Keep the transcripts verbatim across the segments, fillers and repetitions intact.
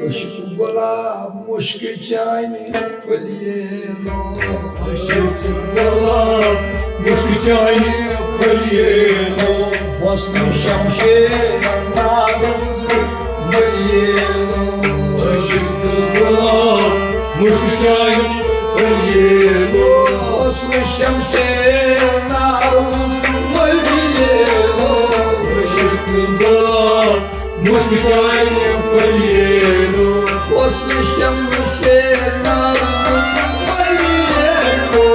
عشق گلاب مشک چانہِ پھلیلو۔ عشق گلاب مشک چانہِ پھلیلو۔ حسن شمشیر نازم زٕ ملیلو۔ عشق گلاب مشک چانہِ پھلیلو۔ حسن شمشیر نازم زٕ ملیلو۔ عشق گلاب مشک چانہِ پھلیلو۔ حسن شمشیر نازم زٕ ملیلو۔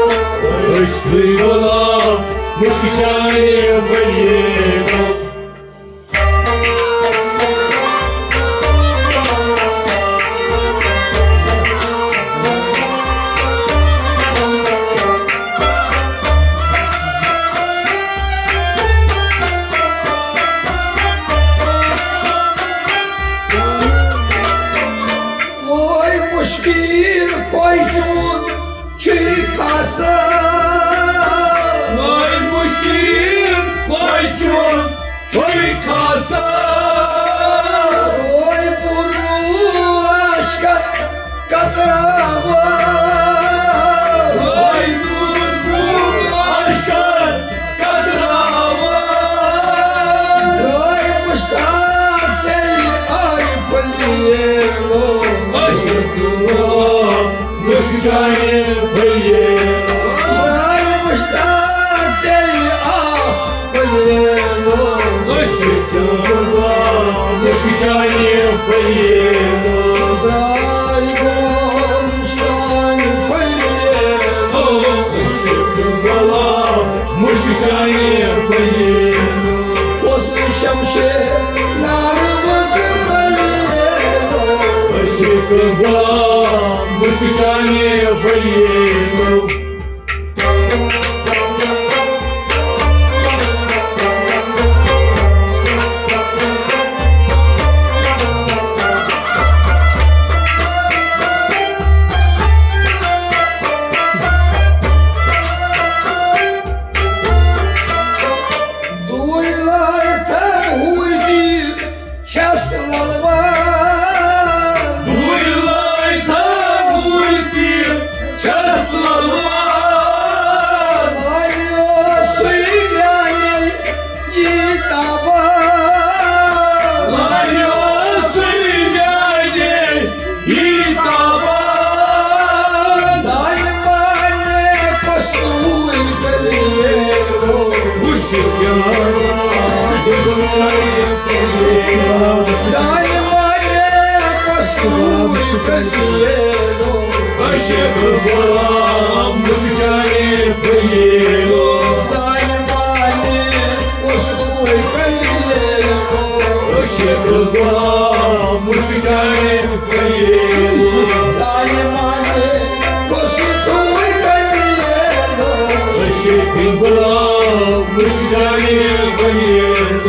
عشق گلاب مشک چانہِ پھلیلو۔ وٲے مُشکِل کھوے چون چھُے کھسان۔ وٲے مُشکِل کھوے چون چھُے کھسان۔ وٲے پوٚرمُت عشقَس کتراوان۔ وٲے پوٚرمُت عشقَس کتراوان۔ وٲے مُشتاق ژےٚ آے پھلیلو۔ عشق گلاب مشک چانہِ پھلیلو۔ وٲے مُشتاق ژےٚ آے پھلیلو۔ عشق گلاب مشک چانہِ پھلیلو۔ وٲے گوٚو مُشتاق پھلیلو۔ عشق گلاب مشک چانہِ پھلیلو۔ اوس نہٕ شمشیر نارٕ منٛز پھلیلو۔ عشق گلاب مشک چانہِ پھلیلو۔ دوٗرِ لایتھا ہوٗرۍ چھَس للوان۔ دوٗرِ لایتھا ہوٗرۍ چھَس للوان۔ وۄنۍ اوسُے میٛانہِ یی تاوان۔ وۄنۍ اوسُے میٛانہِ یی تاوان۔ ظالمانہِ قصوٗر دٔلیٖل وٕچھ جان دُشمنی۔ ظالمانہِ قصوٗر دٔلیٖل۔ عشق غلام وٕچھ چانہِ دٔلیٖل۔ ظالمانہِ قصوٗر دٔلیٖل۔ عشق غلام وٕچھ چانہِ دٔلیٖل۔ ظالمانہِ قصوٗر دٔلیٖل۔ عشق غلام وٕچھ چانہِ دٔلیٖل۔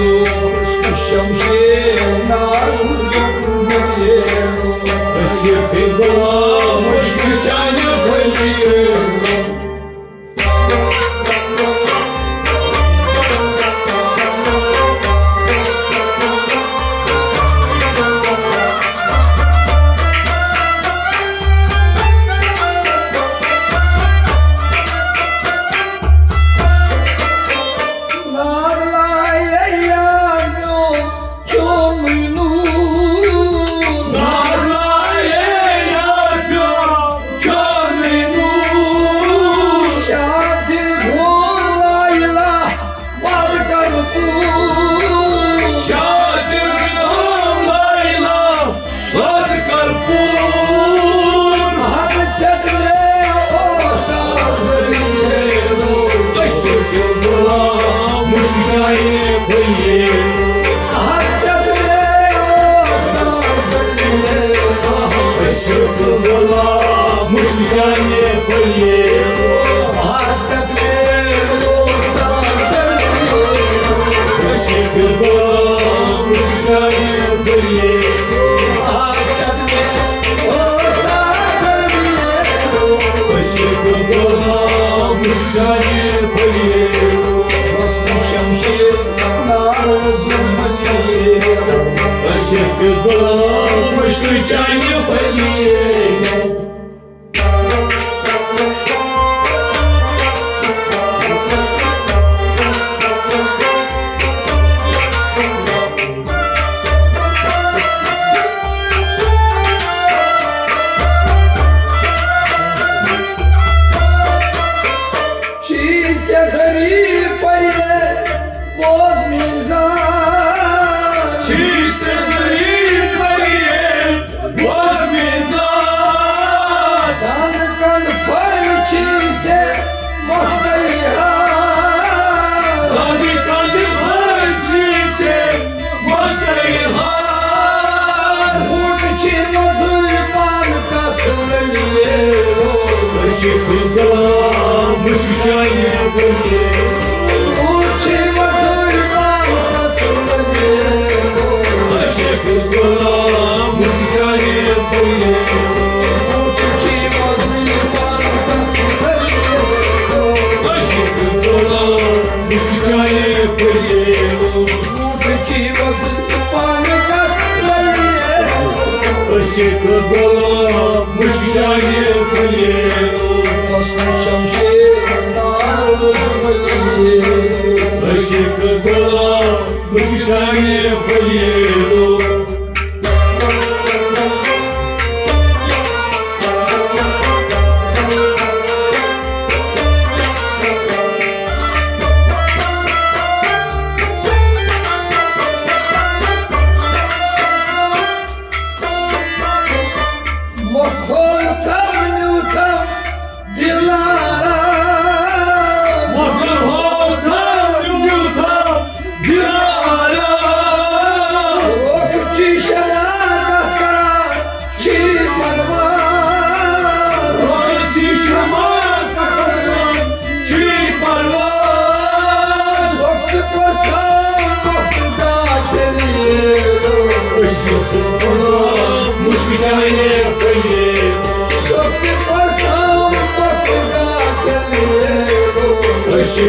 شمشیر نازم دٔلیٖل۔ عشق غلام وٕچھ چانہِ دٔلیٖل۔ نار لایے یار میون چومٕے نوٗر۔ نار لایے یار میون چومٕے نوٗر۔ شادِ غلام لایلا وَد کر پوٗر۔ شادِ غلام لایلا وَد کر پوٗر۔ ہر ژےٚ مےٚ اوس آز میلو۔ عشق غلام مُشک چانہِ پھلیلو۔ ہر ژےٚ مےٚ اوس آز میلو۔ عشق غلام مُشک چانہِ پھلیلو۔ ہر ژےٚ مےٚ اوس آز میلو۔ عشق غلام مُشک چانہِ پھلیلو۔ ہر ژےٚ مےٚ عشق غلام چانہِ پھلیلو۔ حسن شمشیر نازم پھلیلو۔ عشق غلام چانہِ پھلیرو۔ چھی ژےٚ ذٔریعہٕ پرے بوز میٲنۍ زار۔ چھی ژےٚ ذٔریعہٕ پرے بوز میٲنۍ زار۔ دانہٕ کنڈ پھٔلۍ چھی ژےٚ مۄختٕے ہار۔ دانہٕ کنڈ پھٔلۍ چھی ژےٚ مۄختٕے ہار۔ ووٹ چھی مۄزٕرۍ پانہٕ کتھ لٔلہِ۔ أسۍ چھِ غلام، مُشک چانہِ پھلیرو۔ ووٹ چھی مۄزٕرۍ پانہٕ کتھ لٔلہِ۔ أسۍ چھِ غلام، مُشک چانہِ پھلیرو۔ ووٹ چھی مۄزٕرۍ پانہٕ کتھ لٔلہِ۔ أسۍ چھِ غلام، مُشک چانہِ پھلیرو۔ ووٹ چھی مۄزٕرۍ پانہٕ کتھ لٔلہِ۔ أسۍ چھِ غلام، مُشک چانہِ پھلیرو۔ وسنہٕ شمشیر ناز ؤلِو۔ أسۍ چھِ غلام، مُشک چانہِ پھلیرو۔ مۄکھوتھم نیوٗتھم دِلارا۔ مۄکھوتھم نیوٗتھم دِلارا۔ روٚف چھی شمع کتھ کران چھی پروان۔ روٚف چھی شمع کتھ کران چھی پروان۔ وقت پتھم وقت داخلی۔ أسۍ چھِ غلام، مُشک چانہِ پھلیرو۔ وقت پتھم وقت داخلی۔ أسۍ چھِ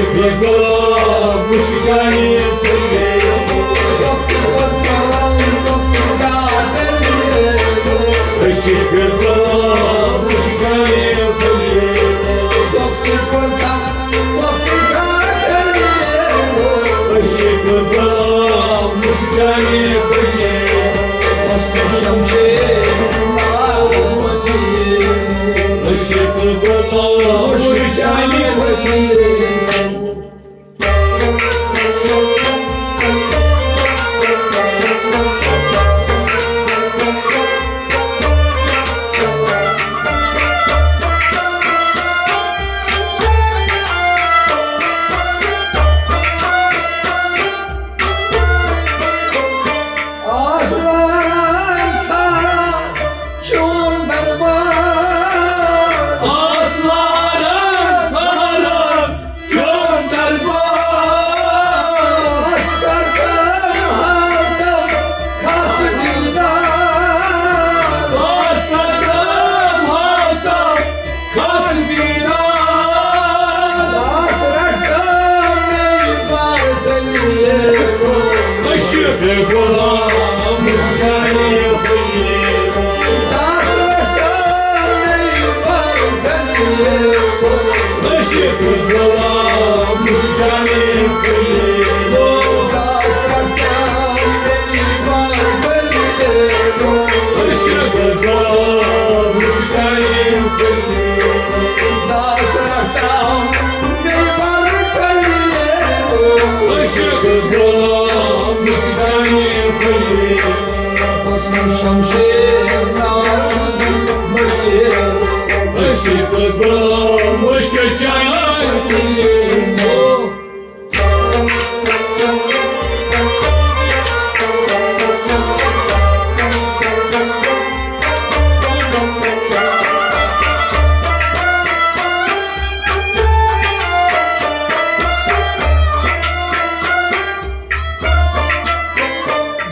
غلام، مُشک چانہِ پھلیرو۔ وقت پتھم وقت داخلی۔ أسۍ چھِ غلام، مُشک چانہِ پھلیرو۔ وقت پتھم أسۍ چھِ غلام، مُشک چانہِ پھلیرو۔ أسۍ چھِ غلام، مُشک چانہِ پھلیرو۔ آس لاران ژھاران چون دربار۔ آس لاران ژھاران چون دربار۔ آس کڑتم ہاوتم خاص دیدار۔ آس کڑتم ہاوتم خاص دیدار۔ آس رٹتم نئی بار دلیل۔ أسۍ چھِ غلام، مُشک چانہِ پھلیرو۔ آس رٹتم نئی بار دلیل۔ أسۍ چھِ غلام، مُشک چانہِ پھلیرو۔ آس رٹتم نئی بار دلیل۔ أسۍ چھِ غلام، مُشک چانہِ پھلیرو۔ داس رٹتم نئی بار دلیل۔ أسۍ چھِ غلام، مُشک چانہِ پھلیرو۔ وسنہٕ شمشیر ناز ؤلِو۔ أسۍ چھِ غلام، مُشک چانہِ پھلیرو۔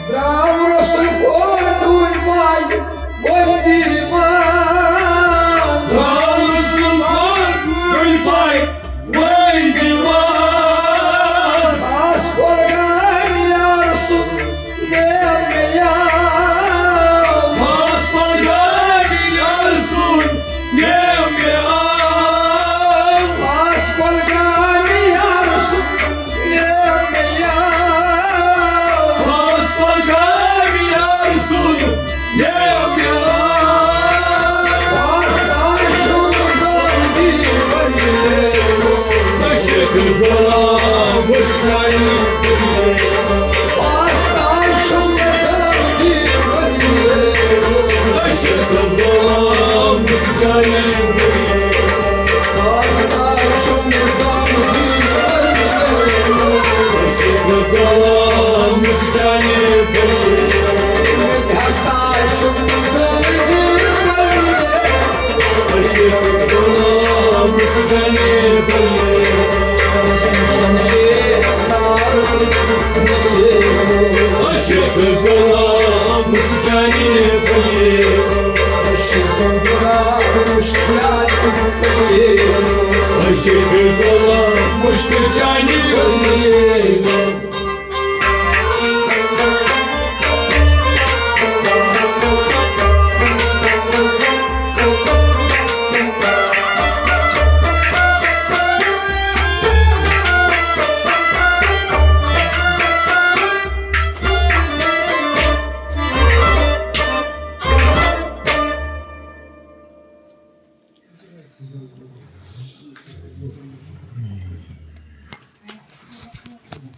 درٛاو رسول کوٚر ڈوٗنۍ پاے۔ وۄنۍ دیوان۔ درٛاو رسول کوٚر ڈوٗنۍ پاے۔ عاشق غلام چانی بلیے، عاشق غلام مشکلات بلیے، عاشق غلام مشکل چانی بلیے۔